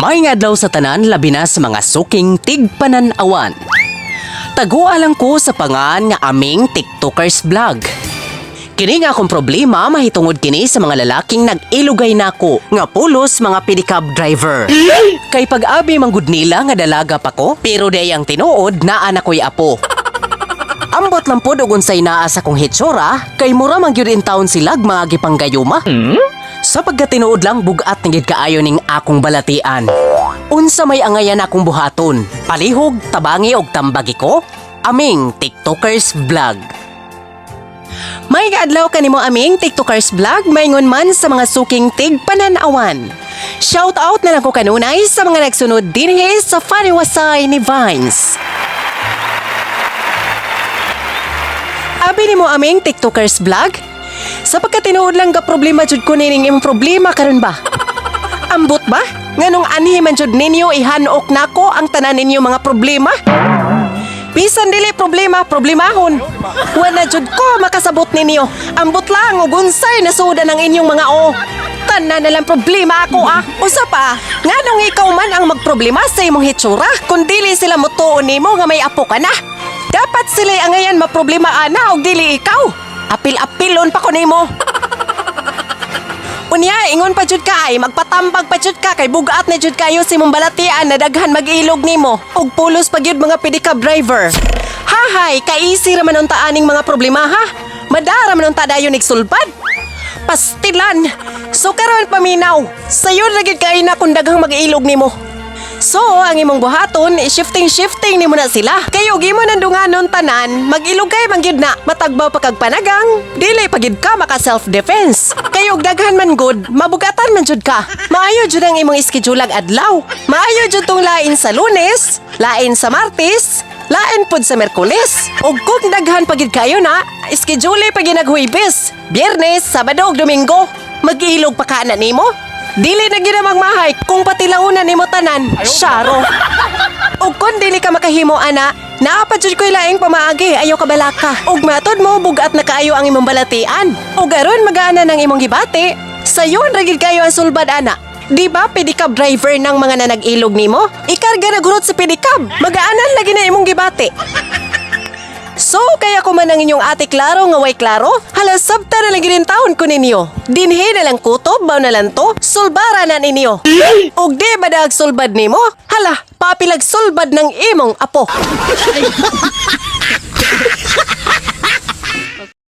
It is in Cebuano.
Maayong adlaw sa tanan, labi na sa mga suking tigpanan-awan. Taguan lang ko sa pangan nga Aming TikTokers Vlog. Kini nga akong problema, mahitungod kini sa mga lalaking nag-ilugay nako nga pulos mga pedicab driver. Kay pag-abi manggud nila nga dalaga pa ko, pero di ang tinuod, naa na ko'y apo. Ambot lang pod og unsay naa sa kong hitsura, kay mura man gyud intawon silag mga gipanggayuma. Sa pagkatinuod lang, bugat na gid kaayo ning akong balatian. Unsa may angayan akong buhaton? Palihog, tabangi og tambagi ko? Aming TikTokers Vlog. Maayong adlaw kanimo, Aming TikTokers Vlog, maingon man sa mga suking tigpananawan. Shout out na lang ko kanunay sa mga nagsunod dinhi sa Funny Wasay ni Vines. Abi nimo, Aming TikTokers Vlog? Sa pagkatinuod lang ga, problema jud ko nining imong problema karon ba? Ambot ba? Nganong anhi man jud ninyo ihanok nako ang tanan ninyo mga problema? Bisan dili problema, problemahon. Wala jud ko makasabot ninyo. Ambot lang og unsay nasudan ang inyong mga o. Tanan na lang problema ako ah. Usa pa, nganong ikaw man ang magproblema sa imong hitsura kung dili sila motuo nimo nga may apo ka na? Dapat sila angayan maproblema ana og dili ikaw. Apil-apilon pa ko nimo. Unya, ingon pa jud ka ay magpatambag pa jud ka kay bugat na jud kayo si mong balatian na daghan mag-ilog nimo ug pulos pa gyud mga pedicab driver. Hahay, kaisi ra man unta aning mga problema ha. Madara man unta dayon sulbad. Pastilan. So karon paminaw, sayon ra gyud kay na kung daghang mag-ilog nimo. So, ang imong buhaton, shifting-shifting nimo na sila. Kay og imo nang dunganon tanan, mag-ilog kay man gyud na, matagbaw pa kag panagang, dili pa gyud ka maka self-defense. Kay og daghan man gud, mabugatan man jud ka. Maayo jud ang imong iskedyulag adlaw. Maayo jud tong lain sa Lunes, lain sa Martes, lain pod sa Merkules. Ug kung daghan pa gyud kayo na, iskedyule pa gyud nag Huwebes, Biyernes, Sabado ug Domingo. Mag-ilog pa ka na nimo? Dili na gyud magmahay kung patilaunan nimo tanan. Syaro. Ug kung dili ka makahimo ana, naa pa jud ko'y laing pamaagi, ayaw ka balaka. Ug matod mo, bugat na kaayo ang imong balatian. Ug aron magaana ng imong gibati, sayon ra gyud kayo ang sulbad ana. Di ba pedicab driver ng mga nanag-ilog nimo? Ikarga na gurot sa pedicab. Magaanan lagi na imong gibati. So, kaya ko man ang inyong ate klaro nga way klaro, hala, sabta na lang ginin taon ko ninyo. Dinhi na lang kutob, baw na lang to, sulbara na ninyo. Og di ba daag sulbad nimo? Hala, papilag sulbad ng imong apo.